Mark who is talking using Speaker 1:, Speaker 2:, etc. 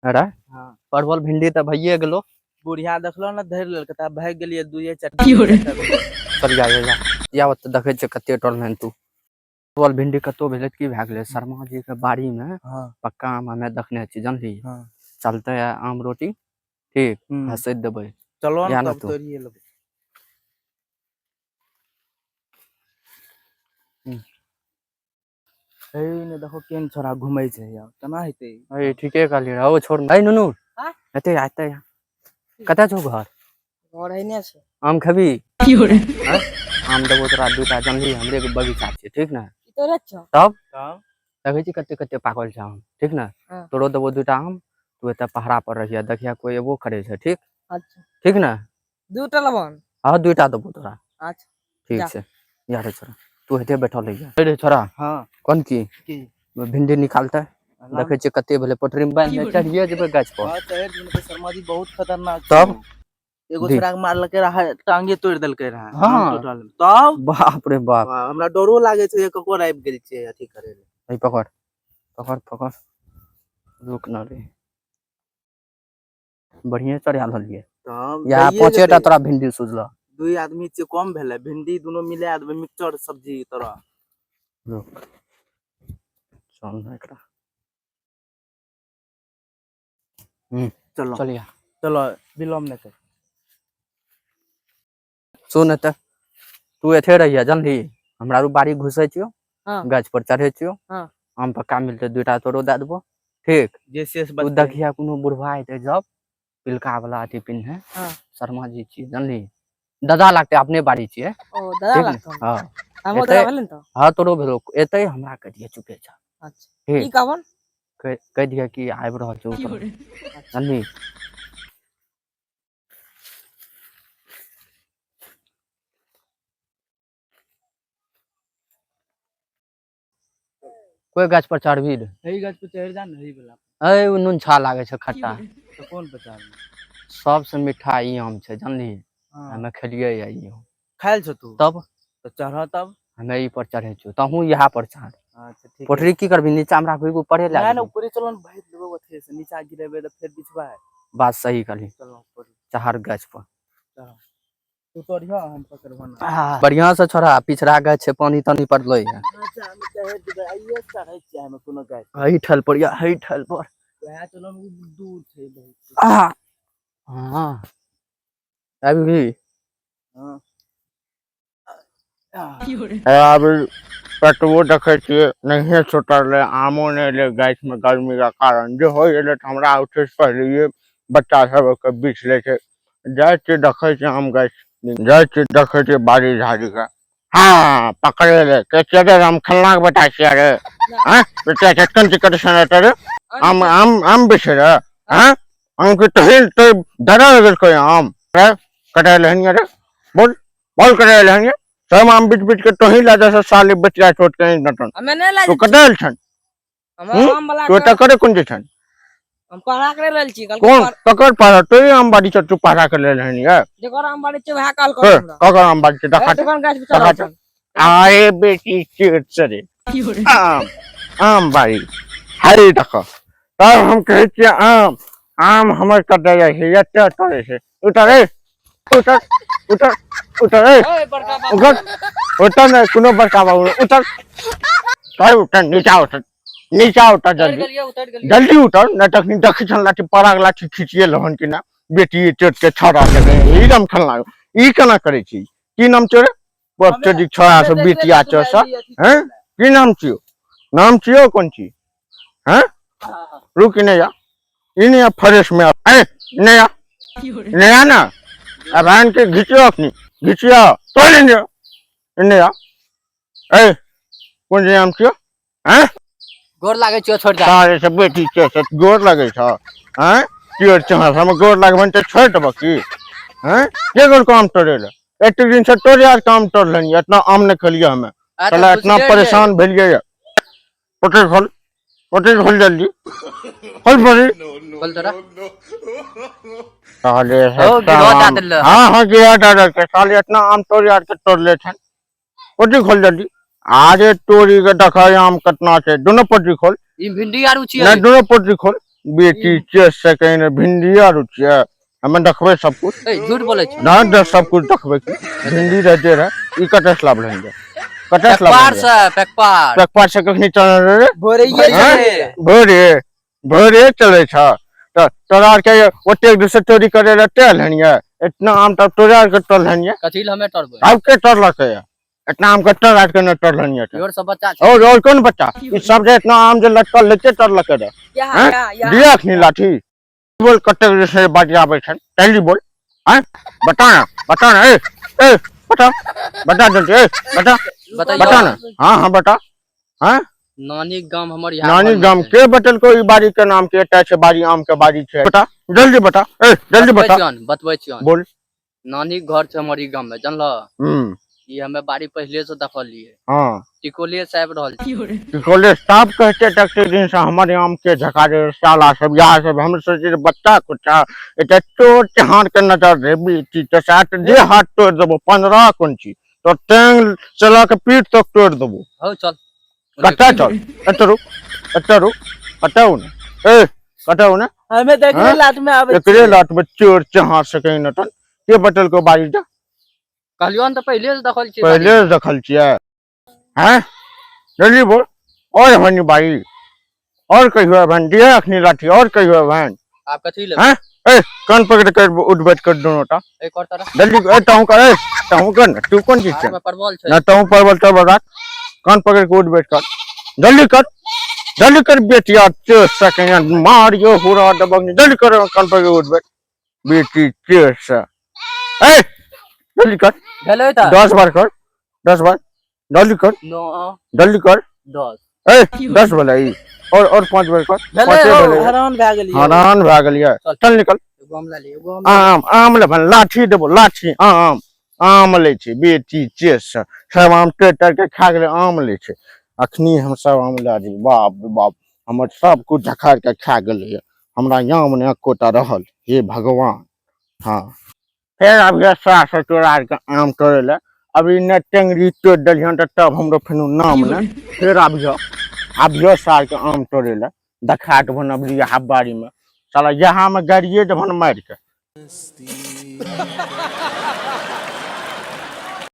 Speaker 1: अरे
Speaker 2: हाँ।
Speaker 1: परवल भिंडी तऽ भइए गेलो।
Speaker 2: बुढ़िया देखलो ने धरि लेलकै तऽ भागि गेलियै दुइये चारि।
Speaker 1: चल जा जा या ओतऽ देखै छियै कते टोलहन तू। परवल भिंडी कतौ भेलै तऽ की भए गेलै? शर्मा जी के बाड़ी मे
Speaker 2: हाँ।
Speaker 1: पक्का आम हमे देखने छी, जानली?
Speaker 2: हाँ।
Speaker 1: चलते है आम रोटी, ठीक?
Speaker 2: हम्म।
Speaker 1: हँसैत देबै।
Speaker 2: चलो
Speaker 1: या
Speaker 2: ने
Speaker 1: ने
Speaker 2: तब
Speaker 1: तू।
Speaker 2: तोड़िए लेबै।
Speaker 1: हम्म।
Speaker 2: हे ने देखो केहन छोरा घुमै छै यार, केना हेतै?
Speaker 1: अरे ठीके कहलियै रौ, छोड़। अरे नुनू।
Speaker 3: हाँ?
Speaker 1: एते एते कतऽ छौ घर?
Speaker 3: घर एने छै।
Speaker 1: आम खेबी? आँय? आम देबो तोरा दूटा, जानली? हमरे के बगीचा छै, ठीक ने?
Speaker 3: ई तोरे छौ?
Speaker 1: तब
Speaker 2: तब
Speaker 1: देखै छी कते कते पाकल छै आम, ठीक ने?
Speaker 3: हाँ।
Speaker 1: तोरो देबो दूटा आम। तू एतऽ पहरा पर रहिया, देखिया कोई एबो करे छै, ठीक?
Speaker 3: अच्छा।
Speaker 1: ठीक ने?
Speaker 3: दूटा लेबन?
Speaker 1: हाँ, दूटा देबो तोरा।
Speaker 3: अच्छा।
Speaker 1: ठीक
Speaker 3: जा।
Speaker 1: छै। यारे छोरा, तू हेते बैठल रहिया। रे छोरा।
Speaker 2: हाँ।
Speaker 1: कोन की?
Speaker 2: की?
Speaker 1: भिंडी निकालते, देखै छियै कते भेलै। पोटरी मे बान्हि दे, चढ़िए जेबै गाछ पर।
Speaker 2: हाँ, चढ़ि जेबै, नहि तऽ शर्मा जी बहुत खतरनाक
Speaker 1: तब?
Speaker 2: छै। एगो
Speaker 1: दी।
Speaker 2: छोरा के मारलकै रहा, टांगे तोड़ि देलकै रहा।
Speaker 1: हाँ।
Speaker 2: आम टूटल तब।
Speaker 1: बाप रे बाप।
Speaker 2: हाँ, हमरा डरो लागे छै जे ककर आबि गेल छै अथी करे लए।
Speaker 1: एहि पकड़ पकड़ पकड़, रुक न रे। बढ़िए चढ़ा रहलियै।
Speaker 2: तब
Speaker 1: या
Speaker 2: भइए
Speaker 1: पाँचे टा
Speaker 2: जेतै।
Speaker 1: तोरा भिंडी सुझल।
Speaker 2: दुई आदमी छियै, कम भेलै भिंडी, दुनू मिला देबै मिक्सचर सब्जी तोरा।
Speaker 1: रुक, चल न एकरा।
Speaker 2: चलो।
Speaker 1: चल या।
Speaker 2: चलो, विलम्ब नहि कर।
Speaker 1: सुन एतऽ, तू एथे रहिया, जानली? हमरा आरू बाड़ी घुसै छियौ।
Speaker 3: हाँ।
Speaker 1: गाछ पर चढ़ै छियौ।
Speaker 3: हाँ।
Speaker 1: आम पक्का मिलतै, दूटा तोरो दए देबो, ठीक?
Speaker 2: जे शेष
Speaker 1: तू
Speaker 2: बचतै।
Speaker 1: देखिया कोनो बुढ़वा एतै जब पिलका वाला अथी पिन्हे।
Speaker 3: हाँ।
Speaker 1: शर्मा जी छियै, जानली? दादा लागतै, अपने बाड़ी छियै।
Speaker 3: ओ दादा
Speaker 1: ठीक ने?
Speaker 3: लागतो?
Speaker 1: हाँ।
Speaker 3: हमरो
Speaker 1: एतै-
Speaker 3: दादा भेलै ने तऽ।
Speaker 1: हाँ, तोरो भेलो। एतै हमरा कहि दिअ, चुपे छ।
Speaker 3: अच्छा।
Speaker 1: ठीक।
Speaker 3: की कहबन?
Speaker 1: कहि दिअ कि आबि रहल छै ऊपर, जानली? कोइ गाछ पर चढ़बी रे?
Speaker 2: एहि गाछ पर चढ़ि जा ने, एहि वाला।
Speaker 1: अय, ओ नुनछा लागै छै, खट्टा।
Speaker 2: तऽ कोन पर चढ़बै?
Speaker 1: सबसे मीठा ई आम छै, जानली?
Speaker 2: हाँ।
Speaker 1: हमे खेलियै या ई आम।
Speaker 2: खायल छौ तू?
Speaker 1: तब।
Speaker 2: तऽ चढ़ तब।
Speaker 1: हमे ई पर चढ़ै छियौ, तहूँ इएह पर चढ़।
Speaker 2: अच्छा ठीक।
Speaker 1: पोटरी की करबी? नीचा मे राखबी कि ऊपरे लए
Speaker 2: नहि नहि।
Speaker 1: जेबही?
Speaker 2: ऊपरे चलो ने, भागि लेबै ओथे से, नीचा गिरेबै तऽ फेर बिछवा।
Speaker 1: बात सही कहली।
Speaker 2: चलो ऊपर।
Speaker 1: चढ़ गाछ पर।
Speaker 2: तू चढ़िह, हम पकड़बो ना।
Speaker 1: बढ़िया से छोड़ा, पिछड़ा गाछ छै, पानी तानी पड़लै है।
Speaker 2: अच्छा, हम चढ़ि जेबै, आइए चढ़ै छियै हमे कोनो गाछ।
Speaker 1: हई ठल पर या हई ठल पर।
Speaker 2: वएह चलो ने, उ दूर छै बहुत।
Speaker 1: आ हाँ, आबि गेली।
Speaker 2: हाँ।
Speaker 4: आब कतबो देखै छियै, नहिए सुतरलै, आमो नहि एलै गाछमे। गर्मीके कारण जे होइ गेलै तऽ हमरा उठैसँ पहिलैए बच्चा सब ओहिके बीछ लै छै। जाइ छियै, देखै छियै आम गाछ, जाइ छियै, देखै छियै बाड़ी झाड़ीके। हँ, पकड़े रे के छियै रे? हम खलनाके बेटा छियै रे। हँ बेटा, चटकन चिकट सन रे, आम आम आम बिछ रे। हँ, आमके तहिल तो डरा गेल आम रे। कटायल हन रे? बोल बोल, कटायल हन? सब आम बिच बिच के तोही ला जा साले बचिया छोट के नटन।
Speaker 3: हमे नहि
Speaker 4: तू
Speaker 3: लाज।
Speaker 4: कटायल छन?
Speaker 3: हम
Speaker 4: हम्म?
Speaker 3: आम वाला
Speaker 4: तू एतऽ करे कोन जे छन?
Speaker 3: हम पढ़ा के लेल छी कहलकै।
Speaker 4: कोन ककर पढ़ा? तोही आम बाड़ी छ, तू पढ़ा के लेल हन ये?
Speaker 3: जकर आम बाड़ी छै वएह काल कर
Speaker 4: हे,
Speaker 3: हमरा।
Speaker 4: ककर आम बाड़ी छ? देखा।
Speaker 3: दुकान गाछ पर
Speaker 4: देखा।
Speaker 3: चढ़ल छन।
Speaker 4: आए बेटी चेट से रे, आम आम बाड़ी हरे देख। तब हम कहै छियै आम आम हमर कटै जाइ छै, एते तोड़ै छै। उतर रे, उतर उतर उतर रे।
Speaker 3: ओए बड़का बाबू।
Speaker 4: उतर उतर। नहि कोनो बड़का बाबू नहि। उतर चल, उतर नीचा, उतर नीचा, उतर।
Speaker 3: उतर
Speaker 4: जल्दी।
Speaker 3: गेलियै, उतर गेलियै।
Speaker 4: जल्दी उतर, नहि तखनी देखै छन लाठी पराग लाठी खींचिए लहन कि ना। बेटी चोट के छड़ा के ई नाम खेलना, ई केना करै छी? की नाम छियौ रे बपचोदी छड़ा सब बेटिया चौसा? हैं, की नाम छियौ? नाम छियौ कोन छी? हैं, रुक, नहि आ, ई नहि आ, फ्रेश में आ। ए नहीं आ, नहीं आ ना। अब आन के घिचियो, अपनी घिचियो तो नहीं आ, नहीं आ। ए, कोन जे नाम छियौ? हैं?
Speaker 1: गोर लागै छियौ, छोड़ दे।
Speaker 4: सारे से बेटी के से गोर लगै छ? हैं, चियर चहर, हम गोर लगबन तऽ छोड़ि देबऽ की? हैं, के गोर काम तोड़े ले? एतेक दिन से तोरे यार काम तोड़लनि, इतना आम नहि खेलियै हमे। साला इतना परेशान भेलियै ये। पटेल खोल, पटेल खोल, जल्दी खोल पटेल।
Speaker 1: खोल तोरा।
Speaker 4: साले।
Speaker 1: ओ, गिरह दए देलक।
Speaker 4: हाँ हाँ, गिरह दए देलकै साले। इतना आम तोड़ यार के तोड़ले छन। पटी खोल जल्दी। आरे तोरी के देखै आम कितना छै। दुनू पटी खोल।
Speaker 1: ई भिंडी आरू छियै।
Speaker 4: नहि, दुनू पटी खोल, बेटी के सेकेंड भिंडी आर छियै हमे देखबै सब कुछ।
Speaker 1: ए, झूठ बोलै छी।
Speaker 4: ना दे, सब कुछ देखबै की भिंडी रहते रहे। ई कतऽ से लाभ लेंगे, कतऽ से लाभ?
Speaker 1: पेकपार से, पेकपार।
Speaker 4: पेकपार से कखनी चल रे?
Speaker 2: भोरैये।
Speaker 4: हैं?
Speaker 2: चलै।
Speaker 4: भोरे भोरे चलै छ तऽ तोरा आरके ओतेक दूर से चोरी करे लए तेल हनिये? इतना आम तब तोरा आरके तोड़ हनिये?
Speaker 1: कथी लए हमे टरबै?
Speaker 4: आब के तोड़लकै? इतना आम के तोड़ आरके नहि तोड़लनिये तऽ?
Speaker 1: इहोर सब बच्चा छै।
Speaker 4: और कोन बच्चा? ई सब जे इतना आम जे लटकल लेते तोड़लकै रे?
Speaker 3: या।
Speaker 4: हैं?
Speaker 3: या या।
Speaker 4: दिया अखनी लाठी। बोल, कतेक जे से बाजी आबै छनि, जल्दी बोल। आँय, बता ना, बता ना। ए ए, बता, बता जल्दी। ए, बता।
Speaker 1: बताइए।
Speaker 4: बता ना। हाँ हाँ, बता।
Speaker 1: नानी गाम हमर यहाँ
Speaker 4: नानी
Speaker 1: घरमे
Speaker 4: गाम
Speaker 1: छै।
Speaker 4: के बतलको ई बाड़ी के नाम के? एतय छै बाड़ी, आम के बाड़ी छै। बता, जल्दी बता। ए, जल्दी
Speaker 1: बतबै
Speaker 4: बता।
Speaker 1: छियन, बतबै छियन।
Speaker 4: बोल।
Speaker 1: नानी के घर छै हमर ई गाम में, जानलह?
Speaker 4: हम्म।
Speaker 1: ई हमे बाड़ी पहिले से देखलियै। टिकोले से आबि रहल छी।
Speaker 4: कॉलेज साफ कहते तक दिन से हमर आम के झका दे साला सब। यहाँ सब हम सोचे जे बच्चा कुच्चा एते तोड़ हाथ के नजर रे बेटी तो साथ जे हाथ तोड़ देबो 15 कोन छी तो टेंग से लऽ के पीठ तक तोड़ देबो।
Speaker 1: हौ, चल।
Speaker 4: कतऽ चल? एतऽ रुक, एतऽ रुक। कतऽ ने? ए, कतऽ ने?
Speaker 2: हमे देखले
Speaker 4: हैं?
Speaker 2: लाट में आबै
Speaker 4: एकरे
Speaker 2: छियै।
Speaker 4: लाट में चोर चहार सकै नटन के बटल को बाड़ी जा?
Speaker 1: कहलियौ ने तऽ पहिले से देखल छियै।
Speaker 4: पहिले से देखल छियै? हैं, जल्दी बोल। और भनी बाई, और कहियो भन दिया अखनी लाठी। और कहियो भन।
Speaker 1: आब कथी लेबै?
Speaker 4: हैं? ए, कान पकड़ कर उठ बैठ कर दोनों टा।
Speaker 1: ए, कर तरह।
Speaker 4: जल्दी। ए, तहु कर। ए, तहु कर ना। तू कौन चीज
Speaker 1: हाथ
Speaker 4: छै?
Speaker 1: में परवल छै।
Speaker 4: ना, तहु परवल तरवल राख। कान पकड़ के उठ बैठ कर, जल्दी कर, जल्दी कर। बेटिया चेस सके मारियो हुरा दबंग। जल्दी कर, कान पकड़ के उठ बैठ बेटी चेस से। ए, जल्दी कर।
Speaker 1: भेलै तऽ
Speaker 4: 10 बार कर, 10 बार जल्दी कर।
Speaker 1: 9।
Speaker 4: जल्दी कर।
Speaker 1: 10।
Speaker 4: ए, 10 भेलै ई। और 5 बार कर।
Speaker 1: भेलै।
Speaker 4: पाँचे
Speaker 1: हौ।
Speaker 4: भेलै।
Speaker 2: हैरान भए गेलियै।
Speaker 4: हैरान भए गेलियै।
Speaker 1: चल।
Speaker 4: चल, निकल।
Speaker 3: एगो आम लए लिअ, एगो आम लए।
Speaker 4: आम, आम लेबन? लाठी देबो, लाठी। आम, आम लै छै बेटी चेस सब। आम टेर टेर के खा गेलै, आम लै छै। अखनी हम सब आम लए जेबै। बाप रे बाप, हमर सब कुछ झखार के खा गेलैया, हमरा आम नहि एकोटा रहल। हे भगवान! हाँ, फेर आब गेल सास तोरा आरके आम तोड़ै लए। अभी ने टेंगरी तोड़ि देलियन तऽ तब हमरो फेनो नाम ने। फेर आबियौ, आबियौ सारके आम तोड़ै लए। देखा देबहन अबरी यहाँ बाड़ीमे। साला यहाँ मे गाड़िए देबहन मारि के।